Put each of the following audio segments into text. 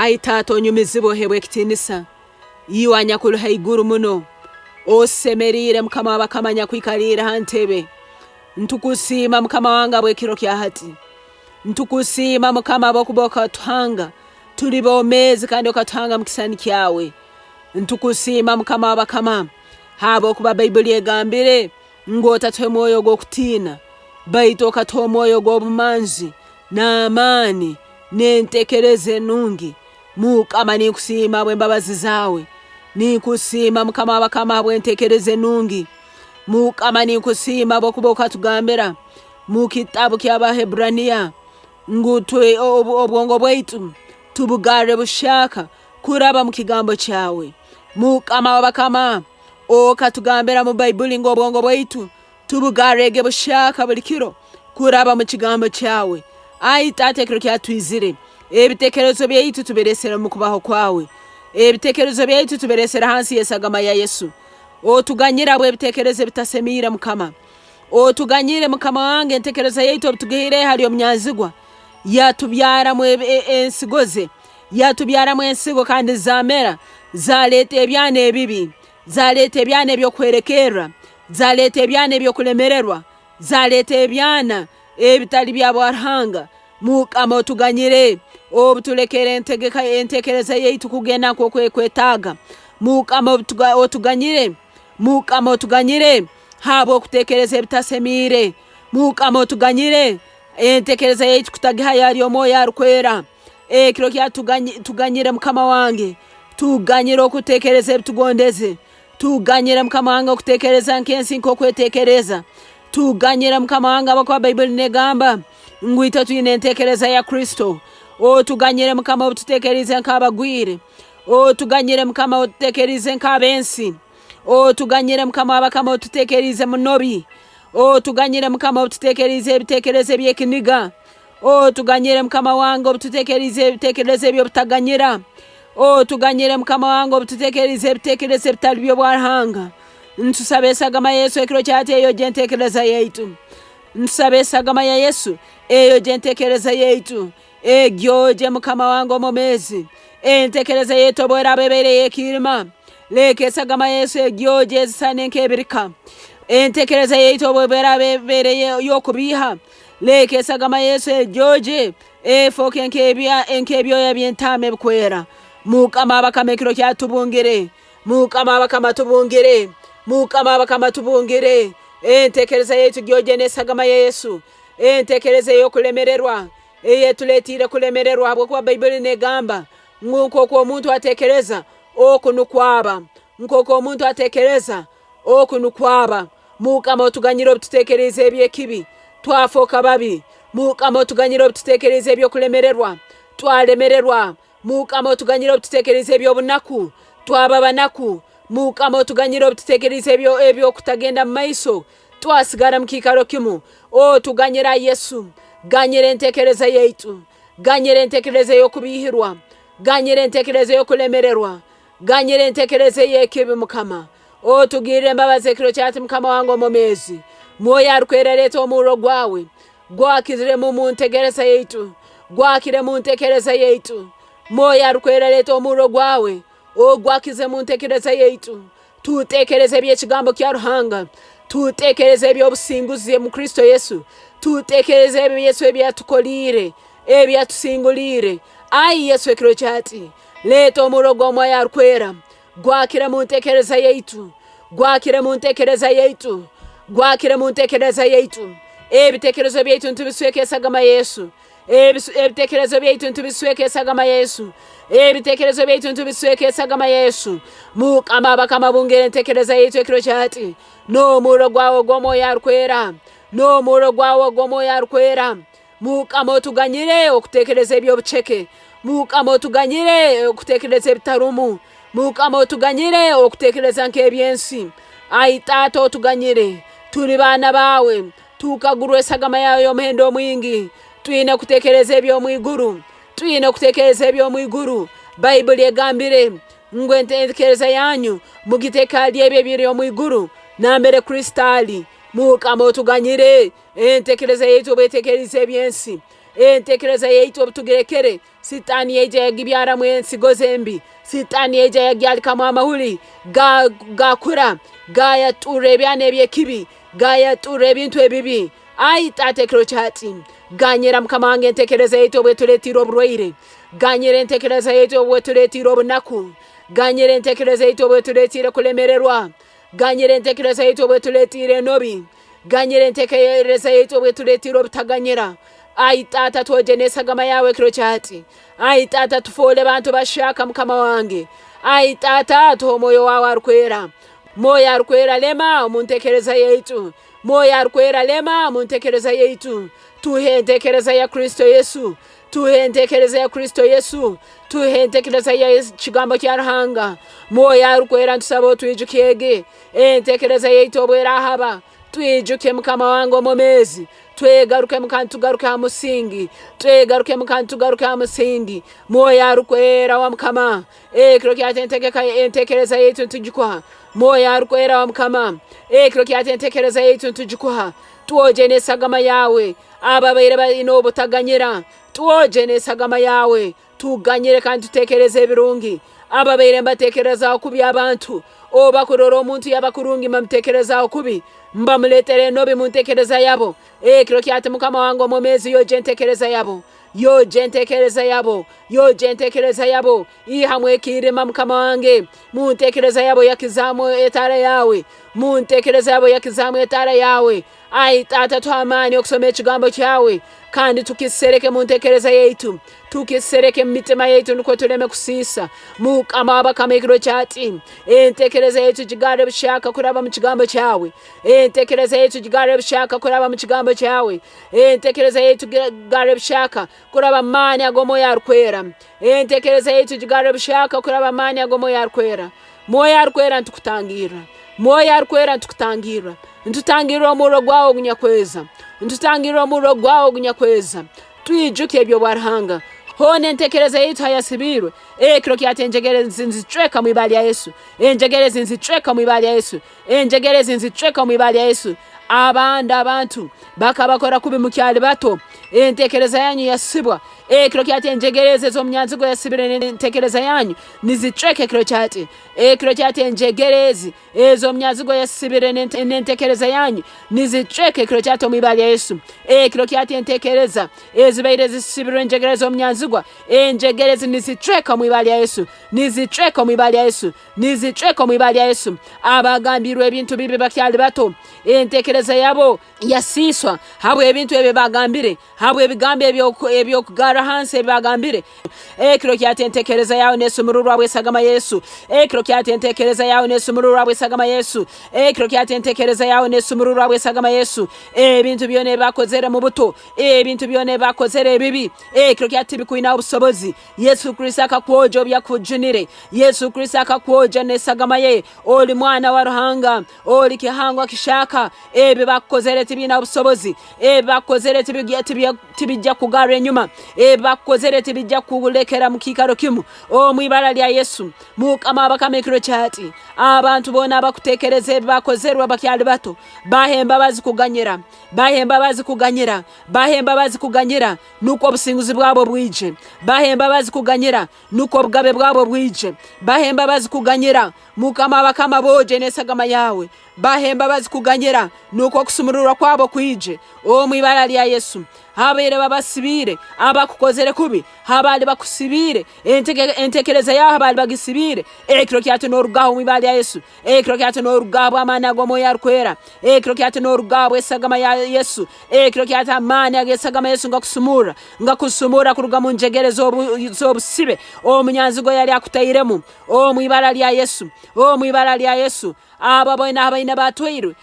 Ai Taata onyumizibwe oheebwe ekitiinisa, iwe anyakuli haiguru muno, osemeriire Mukama w'abakama anyakwikaliire ha ntebe. Ntukusiima Mukama wange habw'ekiro kya hati. Ntukusiima Mukama habwokuba okatuhanga tuli bomeezi kandi okatuhanga mu kisani kyawe. Ntukusiima Mukama w'abakama habwokuba Baibuli egambire ngu otatuhe mwoyo ogw'okutiina, baitu okatuha omwoyo ogw'obumanzi, n'amaani, n'entekereza enungi. Mukama ninkusiima habw'embabazi zaawe. Ninkusiima Mukama w'abakama habw'entekereza enungi. Mukama ninkusiima habwokuba okatugambira mu kitabu ky'Abaheburaniya ngu obwongo bwaitu tubugarre buhyaka kuraba mu kigambo kyawe. Mukama w'abakama, Okatugambira mu Baibuli ngu obwongo bwaitu tubugarrege buhyaka buli kiro kuraba mu kigambo kyawe. Ai Taata, ekiro kyatwizire, ebitekerezo byaitu tubiresere omu kubaho kwawe. Ebitekerezo byaitu tubiresere hansi y'esagama ya Yesu. Otuganyire habw'ebitekerezo ebitasemiire, Mukama. Otuganyire, Mukama wange, entekereza yaitu obutugihaireyo hali omunyanzigwa, yatubyaramu ensigo ze, yatubyaramu ensigo kandi zamera, zaleeta ebyana ebibi, zaleeta ebyana eby'okuhwerekerra, zaleeta ebyana eby'okulemererwa, zaleeta ebyana ebitali bya bwaruhanga. Mukama otuganyire obu tulekere entegeka entekereza yaitu kugenda nk'oku ekwetaaga. Mukama otuganyire, Mukama otuganyire habw'okutekereza ebitasemiire. Mukama otuganyire entekereza yaitu kutagihayo hali Omwoyo Arukwera. Ekiro kya tuganyire Mukama wange, tuganyire okutekereza ebitugondeze, tuganyire Mukama wange okutekereza nk'ensi nk'okwetekereza, tuganyire Mukama wange habwokuba Baibuli negamba ngu itwe twine entekereza ya Kristo. Otuganyire Mukama obututekeriize nk'abagwire, otuganyire Mukama otutekeriize nk'ab'ensi, otuganyire Mukama w'abakama otutekeriize munobi, otuganyire Mukama obututekeriize ebitekerezo eby'ekiniga, Otuganyire Mukama wange obututekeriize ebitekerezo eby'obutaganyira. Otuganyire Mukama wange obututekeriize ebitekerezo ebitali by'obwa Ruhanga. Ntusaba esagama ya Yesu ekiro kyati eyogye entekereza yaitu. Ntusaba esagama ya Yesu eyogye entekereza yaitu. Egyogye Mukama wange omwomeezi. Entekereza yaitu obweraaba ebaire ey'ekiirima, leka esagama ya Yesu egyogye esisane nk'ebirika. Entekereza yaitu obweraaba ebaire y'okubiiha, Leka esagama ya Yesu egyoje, efooke nk'ebyoya by'entaama ebikwera. Mukama abakama ekiro kyatubungire. Mukama abakama tubungire. Mukama abakama tubungire. Entekereza yaitu gyoje n'esagama ya Yesu. Entekereza ey'okulemererwa eyetuletiire kulemererwa habwokuba Baibuli negamba ngu nk'oku omuntu atekereza oku nukwo aba. Nk'oku omuntu atekereza Oku nukwo aba. Mukama otuganyire obututekeriize eby'ekibi, twafooka babi. Mukama otuganyire obututekeriize eby'okulemererwa, twalemererwa. Mukama otuganyire obututekeriize eby'obunaku, twaba banaku. Mukama otuganyire obututekeriize eby'okutagenda mu maiso, twasigara mu kiikaro kimu. Otuganyire ai Yesu, ganyira entekereza yaitu, ganyira entekereza ey'okubiihirwa, ganyira entekereza ey'okulemererwa, Ganyira entekereza ey'ekibi, Mukama. Otugirre embabazi ekiro kyati, Mukama wange omwomeezi. Mwoyo Arukwera leeta omurro gwawe, gwakiremu mu ntegereza yaitu, gwakire mu ntekereza yaitu. Mwoyo Arukwera leeta omurro gwawe, ogwakize mu ntekereza yaitu. Tutekereze eby'ekigambo kya Ruhanga, tutekereze eby'obusinguzi omu Kristo Yesu, tutekereze ebyo Yesu ebi yatukoliire, ebi yatusinguliire. Ai Yesu ekiro kyati, Leeta omurro gw'Omwoyo Arukwera gwakire mu ntekereza yaitu, gwakire mu ntekereza yaitu, gwakire mu ntekereza yaitu. Ebitekerezo byaitu nitubisweka esagama ya Yesu. Ebitekerezo byaitu nitubisweka esagama ya Yesu. Ebitekerezo byaitu nitubisweka esagama ya Yesu. Mukama abakama bungera entekereza yaitu ekiro kyati n'omurro gwawe ogw'Omwoyo Arukwera, n'omurro gwawe ogw'Omwoyo Arukwera. Mukama otuganyire okutekereza eby'obuceke. Mukama otuganyire okutekereza ebitarumu. Mukama otuganyire okutekereza nk'ebyensi. Ai Taata otuganyire. Tuli baana baawe. Tukagurwa esagama yaawe ey'omuhendo omwingi. Twine kutekereza eby'omu iguru. Twine kutekereza eby'omu iguru. Baibuli egambire ngu entekereza yanyu mugiteke hali ebyo ebiri omu iguru nambere Kristo ali. Mukama otuganyire. Entekereza yaitu obu etekeriize eby'ensi, Entekereza yaitu obu tugirekere, Sitaani yaija yagibyaramu ensigo ze embi. Sitaani yaija yagyalikamu amahuli, gaakura, gaayaturra ebyana eby'ekibi, gaayaturra ebintu ebibi. Ai Taata ekiro kya hati, ganyira Mukama wange entekereza yaitu obu etuletiire oburwaire. Ganyira entekereza yaitu obu etuletiire obunaku. Ganyira entekereza yaitu obu etuletiire kulemererwa. Ganyira entekereza yaitu obu etuletiire enobi. Ganyira entekereza yaitu obu etuletiire obutaganyira. Ai Taata twogye n'esagama yaawe ekiro kya hati. Ai Taata tufoole bantu bahyaka Mukama wange. Ai Taata tuhe omwoyo waawe arukwera. Mwoyo arukwera lema omu ntekereza yaitu. Mwoyo arukwera lema omu ntekereza yaitu. Tuhe entekereza ya Kristo Yesu. Tuhe entekereza ya Kristo Yesu. Tuhe entekereza ya Kigambo kya Ruhanga. Mwoyo arukwera ntusaba otwijukyege entekereza yaitu obwerahaba. Twijuke Mukama wange omwomeezi. Twegarukemu kandi tugaruke ha musingi. Twegarukemu kandi tugaruke ha musingi. Mwoyo arukwera wa Mukama. Ekiro kyati entegeka entekereza yaitu nitugikuha. Mwoyo arukwera wa Mukama. Ekiro kyati entekereza yaitu nitugikuha. Twogye n'esagama yawe. Ababaire baine obutaganyira, twogye n'esagama yawe. Tuganyire kandi tutekereze ebirungi. Ababaire mbatekerezaaho kubi abantu, obu bakurora omuntu yaba kurungi mbamutekerezaaho kubi, mbamuleetera enobi mu ntekereza yabo. Ekiro kyati Mukama wange omwomeezi yogya entekereza yabo. Yogya entekereza yabo. Yogya entekereza yabo. Ihamu ekiirima Mukama wange. Mu ntekereza yabo yakizaamu etaara yawe. Mu ntekereza yabo yakizaamu etaara yawe. Ai Taata tuhe amaani okusoma ekigambo kyawe kandi tukisereke mu ntekereza yaitu, tukisereke mu mitima yaitu nukwo tuleme kusiisa. Mukama w'abakama ekiro kyati, entekereza yaitu gigarre buhyaka kuraba mu kigambo kyawe. Entekereza yaitu gigarre buhyaka kuraba mu kigambo kyawe. Entekereza yaitu gigarre buhyaka kuraba mu maani ag'Omwoyo Arukwera. Entekereza yaitu gigarre buhyaka kuraba mu maani ag'Omwoyo Arukwera. Mwoyo Arukwera nitukutangirra. Mwoyo Arukwera nitukutangirra. Nitutangirra omurro gwawe ogunyakweza. Nitutangirra omurro gwawe ogunyakweza. Twijuke eby'obwa Ruhanga. Hoona entekereza yaitu hayasibiirwe, ekiro kyati enjegere ezi nzicweka mu ibara lya Yesu. Enjegere ezi nzicweka mu ibara lya Yesu. Enjegere ezi nzicweka omu ibara lya Yesu. Abandi abantu bakabakora kubi mukyali bato, entekereza yanyu yasibwa. Ekiro kyati enjegere ezi ez'omunyanzigwa yasibire entekereza yanyu nizicweka ekiro kyati. Ekiro kyati enjegere ezi ez'omunyanzigwa yasibire n'entekereza yanyu nizicweka ekiro kyati omu ibara lya Yesu. Ekiro kyati entekereza ezibaire zisibirwe enjegere z'omunyanzigwa, enjegere ezi nizicweka omu ibara lya Yesu. Nizicweka omu ibara lya Yesu. Nizicweka omu ibara lya Yesu. Abagambiirwe ebintu bibi bakyali bato, entekereza yabo yasiiswa habw'ebintu ebi bagambire, habw'ebigambo eby'okugarra hansi ebi bagambire. Ekiro kyati entekereza yawe nesumururwa habw'esagama Yesu. Ekiro kyati entekereza yawe nesumururwa habw'esagama Yesu. Ekiro kyati entekereza yawe nesumururwa habw'esagama Yesu. Ebintu byona ebi bakozere mu buto, ebintu byona ebi bakozere ebibi, ekiro kyati tibikwinaho obusobozi. Yesu Kristo akakwogya obu yakujunire. Yesu Kristo akakwogya n'esagama ye. Oli mwana wa Ruhanga, oli kihangwa kihyaka. Ebi bakukozere tibiine obusobozi. Ebi bakukozere tibijja kugarra enyuma. Ebi bakukozere tibijja kukulekera mu kiikaro kimu. Omu ibara lya Yesu, Mukama w'abakama ekiro kya hati, abantu boona abakutekereza ebi bakozerwe bakyali bato, bahe embabazi kuganyira, bahe embabazi kuganyira, bahe embabazi kuganyira. Nukwo obusinguzi bwabo bwije. Bahe embabazi kuganyira, nukwo obugabe bwabo bwije. Bahe embabazi kuganyira, Mukama w'abakama boogye n'esagama yawe. Bahe embabazi kuganyira, nukwo okusumururwa kwabo kwije. Omu ibara lya Yesu. Habaire babasibiire, abakukozere kubi, habaali bakusibiire, entekereza yawe habaali bagisibiire, ekiro kyati norugaho omu ibara lya Yesu. Ekiro kyati noruga habw'amaani ag'Omwoyo Arukwera. Ekiro kyati noruga habw'esagama ya Yesu. Ekiro kyati amaani ag'esagama Yesu ngakusumurra, ngakusumurra kuruga mu njegere z'obusibe omunyanzigwa yali akutairemu. Omu ibara lya Yesu, omu ibara lya Yesu, abo boona abaine batwairwe,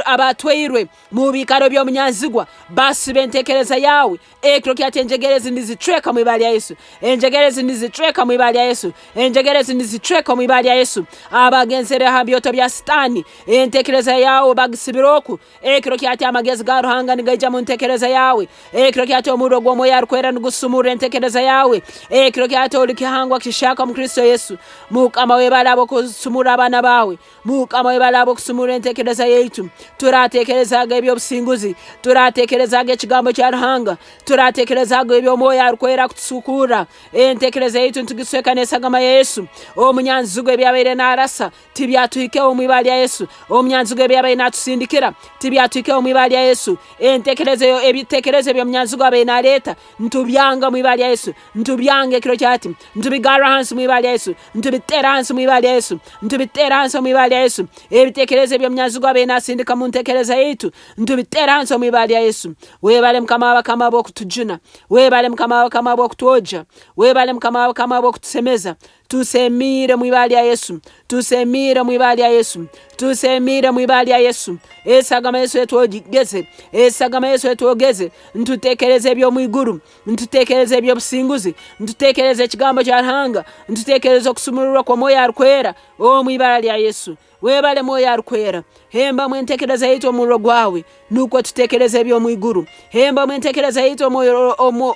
abatwairwe mu biikaro by'omunyanzigwa, basiba entekereza yawe. Ekiro kyati enjegere ezi nizicweka mu ibara lya Yesu. Enjegere ezi nizicweka mu ibara lya Yesu. Enjegere ezi nizicweka omu ibara lya Yesu. Abagenzere ha byoto bya Sitaani, entekereza yawe bagisibire oku. Ekiro kyati amagezi ga Ruhanga nigaija mu ntekereza yawe. Ekiro kyati omurro gw'Omwoyo Arukwera nigusumurra entekereza yawe. Ekiro kyati oli kihangwa kihyaka omu Kristo Yesu. Mukama webale habw'okusumurra abaana bawe. Mukama webale habw'okusumurra entekereza yaitu. Turatekerezaaga eby'obusinguzi, turatekerezaaga ekigambo kya Ruhanga, turatekerezaaga eby'Omwoyo Arukwera akutusukurra. Entekereza yaitu nitugisweka n'esagama ya Yesu. Omunyanzigwa ebi abaire narasa tibyatuhikeho omu ibara lya Yesu. Omunyanzigwa ebi abaire natusindikira tibyatuhikeho omu ibara lya Yesu. Entekereza eyo, ebitekerezo eby'omunyanzigwa abaire naleeta nitubyanga omu ibara lya Yesu. Nitubyanga ekiro kya hati. Nitubigarra hansi omu ibara lya Yesu. Nitubiteera hansi omu ibara lya Yesu. Nitubiteera hansi omu ibara lya Yesu. Ebitekerezo eby'omunyanzigwa abaire nasindika mu ntekereza yaitu nitubiteera hansi omu ibara lya Yesu. Webale Mukama w'abakama habw'okutujuna. Webale Mukama w'abakama habw'okutwogya. Webale Mukama w'abakama habw'okutusemeza. Tusemiire omu ibara lya Yesu. Tusemiire omu ibara lya Yesu. Tusemiire omu ibara lya Yesu. Esagama Yesu etwogeze. Esagama Yesu etwogeze. Nitutekereza eby'omu iguru. Nitutekereza eby'obusinguzi. Nitutekereza ekigambo kya Ruhanga. Nitutekereza okusumururwa kw'Omwoyo Arukwera omu ibara lya Yesu. Webale Mwoyo Arukwera. Hembamu entekereza yaitu omurro gwawe nukwo tutekereze eby'omu iguru. Hembamu entekereza yaitu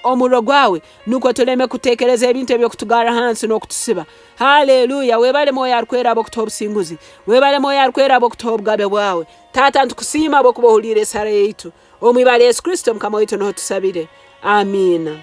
omurro gwawe nukwo tuleme kutekereza ebintu eby'okutugarra hansi n'okutusiba. Haleluya! Webale Mwoyo Arukwera habw'okutuha obusinguzi. Webale Mwoyo Arukwera habw'okutuha obugabe bwawe. Taata nitukusiima habw'okuba ohuliire esaara yaitu. Omu ibara lya Yesu Kristo Mukama waitu nuho tusabire. Amiina.